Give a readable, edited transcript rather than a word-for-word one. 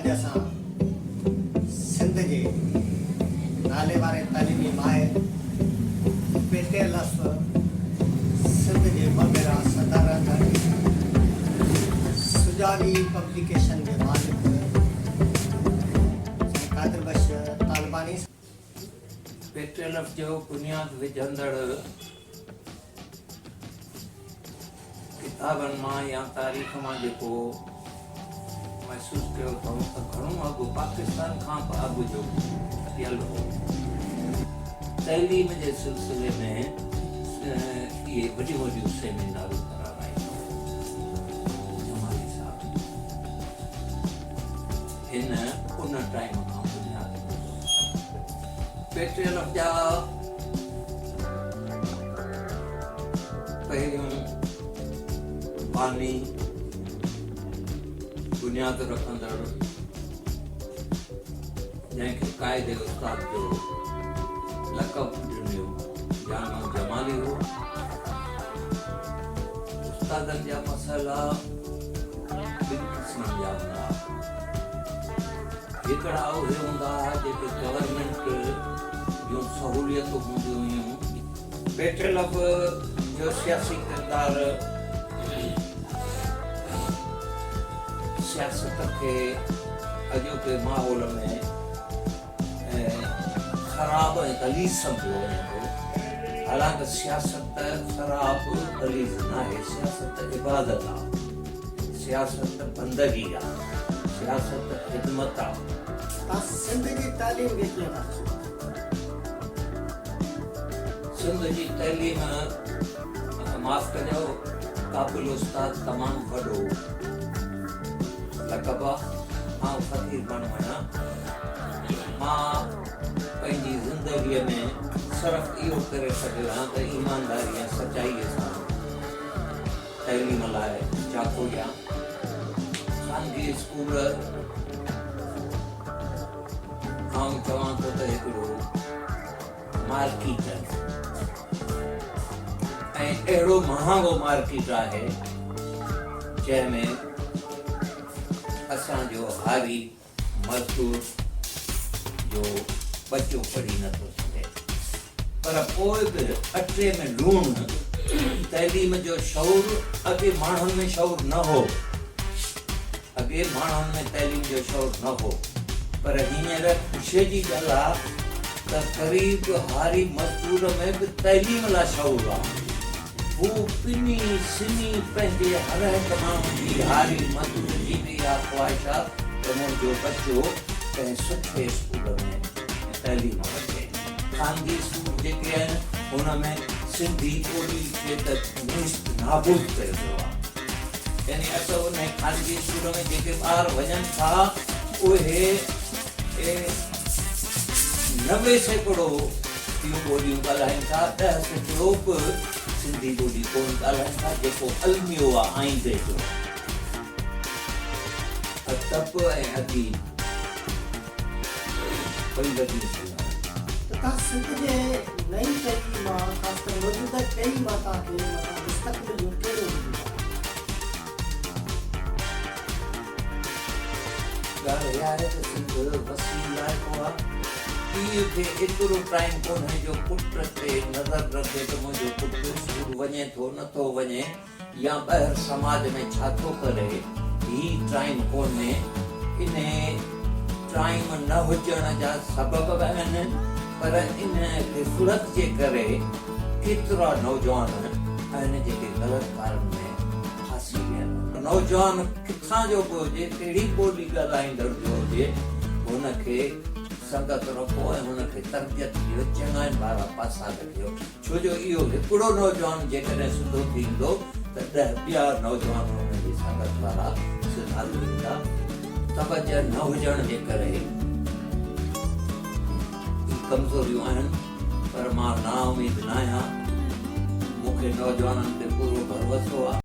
اڄ اسان سنڌ جي نالي واري تعليمي ماهر پيٽيلف سنڌ جي ٻه ڀيرا صدر رهندڙ سجاڳي پبليڪيشن جي مالڪ سائين قادر بخش طالباڻي پيٽيلف جو بنياد وجهندڙ ڪتابن مان يا تاريخ مان جيڪو محسوس ڪيو اٿئون ته گهڻو اڳ پاڪستان کان به اڳ جو ٿيل هو. تعليم جي سلسلي ۾ اهي وڏيون وڏيون سيمينارون ڪرارائيندو هو. جمالي صاحب هن ان ٽائيم کان بنياد وڌو. پيٽريلف جا پهريون باني بنياد رکندڙ جنهن کي قائد استاد جو لقب ڏنو جان محمد جمالي هو. استادن جا مسئلا ٻن قسمن جا هوندا ها. هڪڙا اهي هوندا ها جيڪي گورنمينٽ جون سهوليتون هونديون هيون. پيٽرلب جو سياسي ڪردار سياست کي اڄوڪي ماحول ۾ خراب ۽ غليظ سمجهيو وڃي ٿو، حالانڪ سياست خراب غليظ ناهي، سياست عبادت آ، سياست بندگي آ، سياست خدمت آ. توهان سنڌ جي تعليم کي ڪيئن ٿا ڏسو؟ سنڌ جي تعليم معاف ڪجو قابل استاد تمام وڏو لقب آ آئون فقير ماڻهو آهيان مان پنهنجي زندگي ۾ صرف اهو ڪري سگهيو آهيان ته ايمانداري ۽ سچائي سان تعليم لاء جاکوڙيان خانگي اسڪول آئون چوان ٿو ته هڪڙو مارڪيٽ ۽ اهڙو مهانگو مارڪيٽ آهي جنهن ۾ اسان جو هاري مزدور جو ٻچو پڙهي نٿو سگهي پر پوء به اٽي ۾ لوڻ تعليم جو شعور اڳي ماڻهن ۾ شعور نه هو. اڳي ماڻهن ۾ تعليم جو شعور نه هو پر هينئر خوشيء جي ڳالهه آ ته غريب هاري مزدور ۾ به تعليم لا شعور آ. هو پني سني پنهنجي هر هڪ ماڻهو جي هاري مزدور جي به اها خواهش آ ته منهنجو ٻچو ڪنهن سٺي اسڪول ۾ تعليم وٺي. خانگي اسڪول جيڪي آهن ان ۾ سنڌي ٻولي کي ته نيست نابود ڪيو ويو آ. يعني اصل انهي خانگي اسڪول ۾ جيڪي ٻار وڃن ٿا اهي 90% ٻيون ٻوليون ڳالهائين ٿا 10% به سنڌي ٻولي ڪونه ڳالهائين ٿا جيڪو الميو آ آئيندي جو. ادب ۽ اديب ٻئي وڏيون شيون آهن. ته توهان سنڌ جي نئين ٽهي مان خاص ڪري موجوده ٽهي مان توهان کي معنيٰ مستقبل جو ڪهڙو اميد آهي؟ ڳالهه اها آهي ته سنڌ وسيع علائقو آهي. پيء کي ايترو ٽائيم ڪونهي جو پٽ تي نظر رکي ته منهنجو پٽ اسڪول وڃي ٿو نٿو وڃي. يا ٻاهر سماج ۾ ڇا ٿو ڪري، هي ٽائيم ڪونهي، انهي ٽائيم نه هجڻ جا سبب به آهن پر ان غفلت جي ڪري ڪيترا نوجوان آهن جيڪي غلط ڪارن ۾ ڦاسي ويا آهن. نوجوان ڪٿان جو به هجي، ڪهڙي ٻولي ڳالهائيندڙ جو هجي، هن کي سنگت رکو ۽ هن کي تربيت ڏيو، چڱاين وارا پاسا رکيو. ڇو جو اهو هڪڙو نوجوان جيڪڏهن سڌو ٿي ايندو ته ڏهه ٻيا نوجوان ان جي سنگت وارا سڌا ٿي ايندا. توجه نه هجڻ جي ڪري هي ڪمزوريون آهن پر مان نااميد ناهيان. مون کي نوجوانن تي پورو ڀروسو آ.